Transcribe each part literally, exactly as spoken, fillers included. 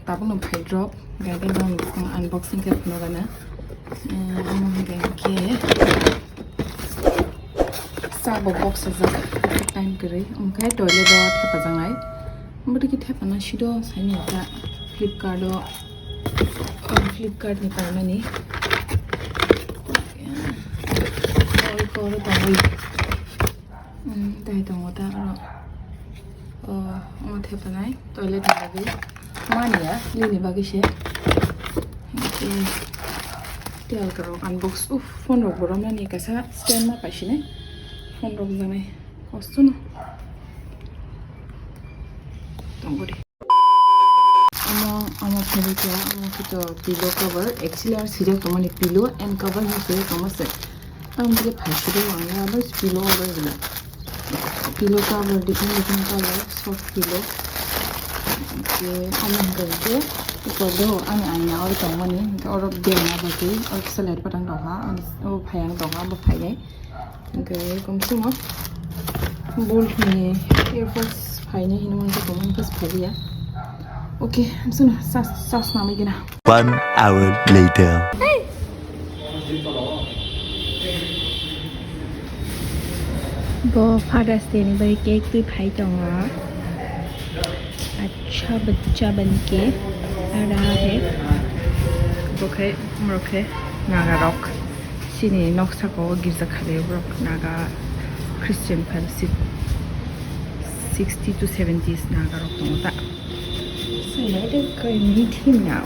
Tabukno phai drop, gai gai no unboxing khe phunukgana. Eh, omo hwnkhe khe sa bo box sajak, time kwrwi. Omo khe toilet o thepajaknai. Omo twi khe thepana sido saimanya ta Flipkart o, oh, Flipkart ni paimani. Oi, koro tongwi. Hmm, tei tongo ta oro. Oh, omo thepanai toilet ni bagwi. Mani ya, nini bagwi se. Tei, tei alka rok unbox. Uff, phone rok bo romnani kaisa stand ma paisinai. Phone rok janai. Kosto no. Tongori. Omo, omo phaibai kha, omo khe to pillow cover. Actually, aro swijak tongmani pillow and cover hinwi swijak tongma se. Ang bile phai sidi mangya, abo pillow cover bile. Pillow cover, different different color, soft pillow. Je, omo hwnkhe, iko do, ani aina oro tongmani, hwnkhe oro berna bagwi, oro kisa light patang rok ha, ani, obo phai ang tongha, abo phainai. Hwnkhe, komsimo Bolt ni earpods phainai hinwi mangkha tongmani, hwnkhe phaiya. Okay, hamsano sas, sas namai gina. One hour later. Bo Father's Day ni bai cake twi phai tongo. Acha bachcha banke aa raha hai. Bo khe, umrok khe Naga rok. Chini nok saka o girja khali borok Naga Christian fellowship sixty to seventies Naga rok tongo ta. So let us go and meet him now.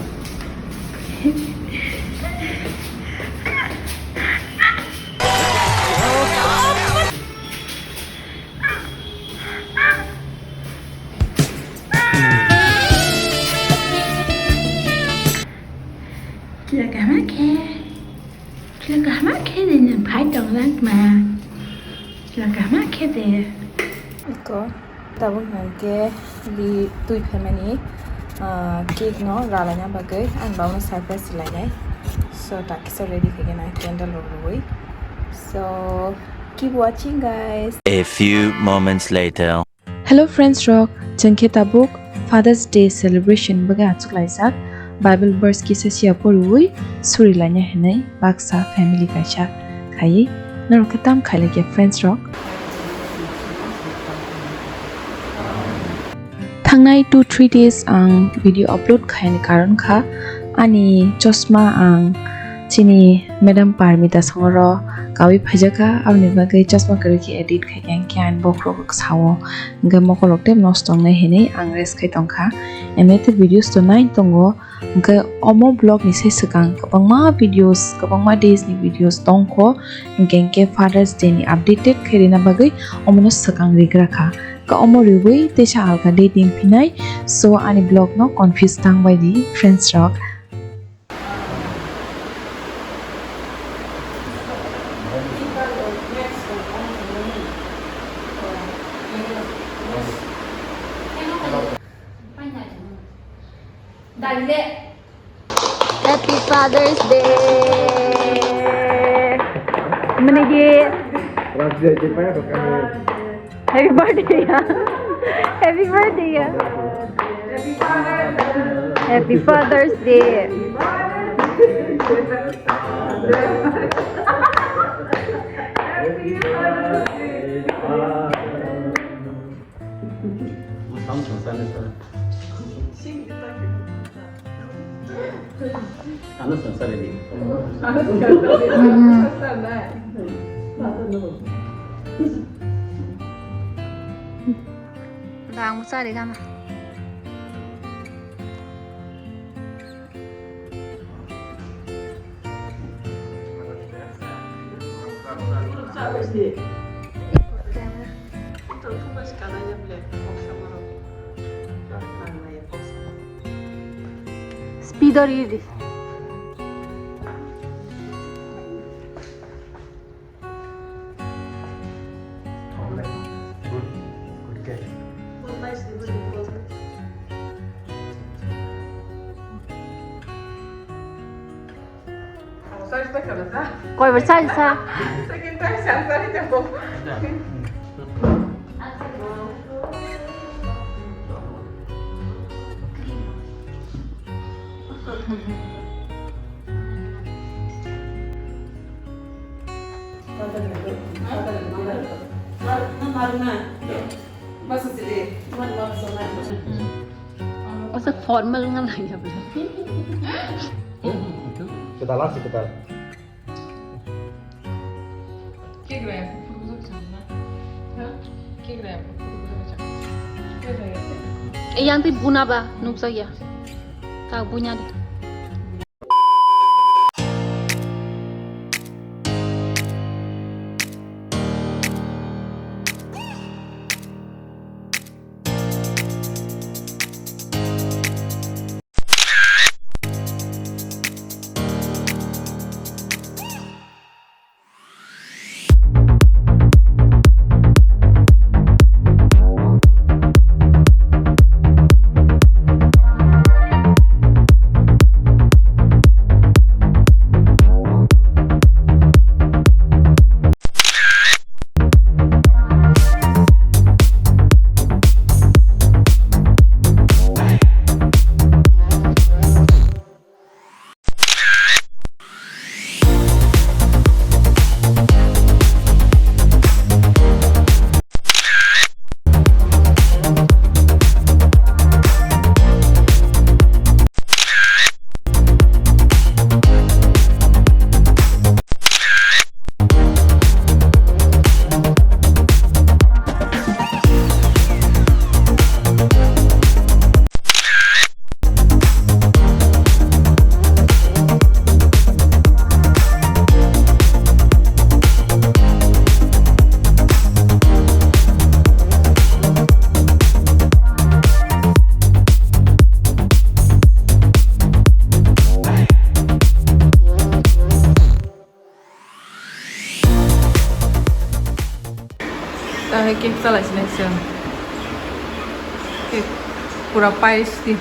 Kila kahma khe. Kila kahma khe de nwng phai tong lang ma. Kila kahma khe de. Iko tabuk hwnkhe bi twi phaimani, ah, cake no ralaina bagwi ang baono surprise lainai. So takisa ready khaikhe na candle rok rwui. So keep watching guys. A few moments later. Hello friends rok, chwng khe tabuk Father's Day celebration bagwi achuk laijak. Bible verse kisa sia poriwi suri laina hinwi baksa family kaisa khaiwi norok khe tam khailai khe friends rok. Thangnai two three days ang video upload khaini karon kha ani chosma ang chini Madam Parmita songoro kawi phaijakha, aboni bagwi chosma kwrwi khe edit khai khe ang khe ani bokhorok sao, hwnkhe mokolok tei nosto wngnai hinwi ang rest khai tongkha. Emete videos to nai tongo, hwnkhe omo vlog ni sai swkang kwbangma videos, kwbangma days ni videos tongkho, hwnkhe hwnkhe Father's Day ni updated khai rina bagwi omono swkang rigra kha. Ka omo riwi teisa alka date wng phinai, so ani vlog no confuse tang bai di friends rok. Happy Father's Day. Mene ki? Happy birthday ya. Happy birthday ya. Happy Father's Day. Ano sansare di. Dang mo sari gana. Speed or easy. Koi bar sa sa. Second time sa sa ni tempo. Asa formal nga lang ya bro. Kita lang sih kita. Eh, yang ti buna ba nukjak ya. Tak bunya di. Tahe cake chalai sinai chwng. Cake pura paisti.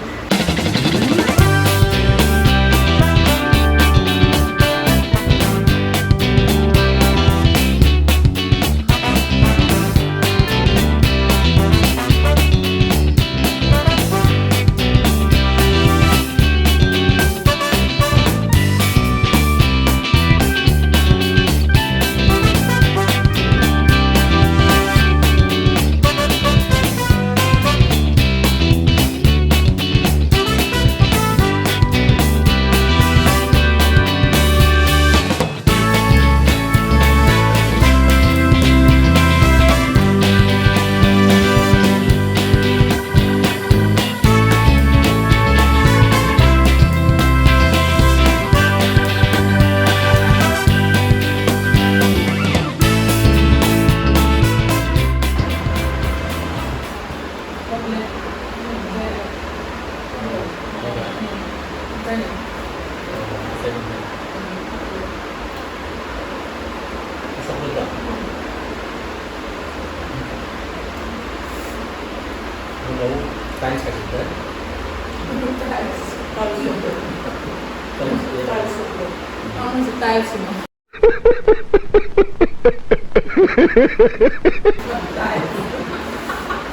Tiles.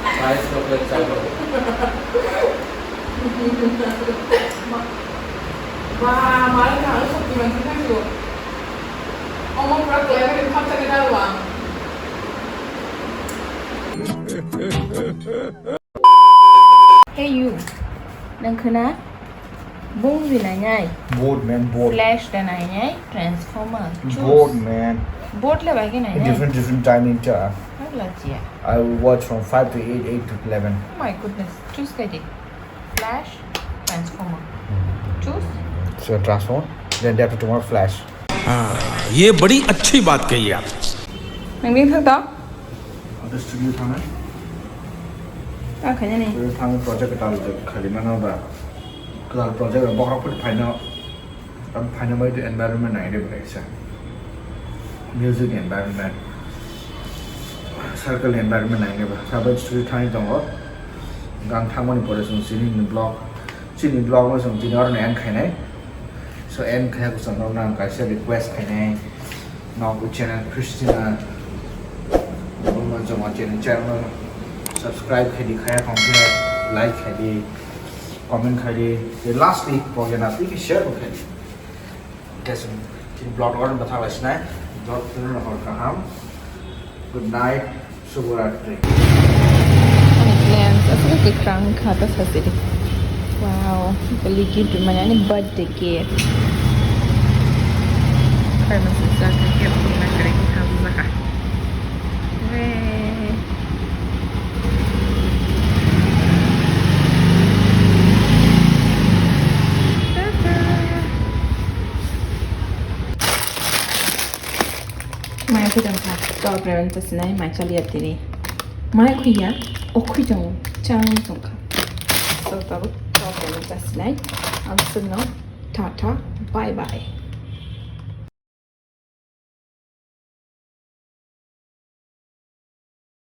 Tiles chocolate chocolate. Ba, malah kang sok di mana sih? Omong pura kelihatan di tempat sakit doang. Hey you, nang khna? Movie nainai. Bored, man, bored. Flash da nainai, Transformer. Choose. Bored, man. Bored le bai khe nainai. Different, different timing cha. Nang la chia. I will watch from five to eight, eight to eleven. Oh my goodness. Choose khe di. Flash, Transformer. Choose. So Transformer, then day after tomorrow Flash. हाँ, ये बड़ी अच्छी बात कही आप। Nang bini thok to? Ado studio thangna. Ah, khaina ni. Studio thang project tal je khali mana ba. Kal project ba bohrok put phaino. Tam phaino bai de environment nai de ba isa. Music environment. Circle environment nai de ba. Sabai studio thang tongo. Gang thangmani pore sung sini ni blog. Chini blog no sung tini oro end khainai. So end khaina kuchang no nang kaisa request khainai. Nokni channel Christina Burma Joma channel, channel subscribe khaidi, khaya khong khe like khaidi. Comment khai di, tei lastly, pogena twi khe share bo khai di. Guys, tin vlog order bathang lai sinai. Vlog tin hor kaham. Good night. Subharatri. Ani plans aswk kwkrang kha ta sasidi. Wow, beli gift manya ani birthday gift. Khai masuk sa gift ni nakari kha saka. Wey. Mai khuitong kha, to preven ta sinai mai chaliya tini. Mai khuiya, o khuitong chang tong kha. So tabuk to preven ta sinai. Ang sunno, tata, bye bye.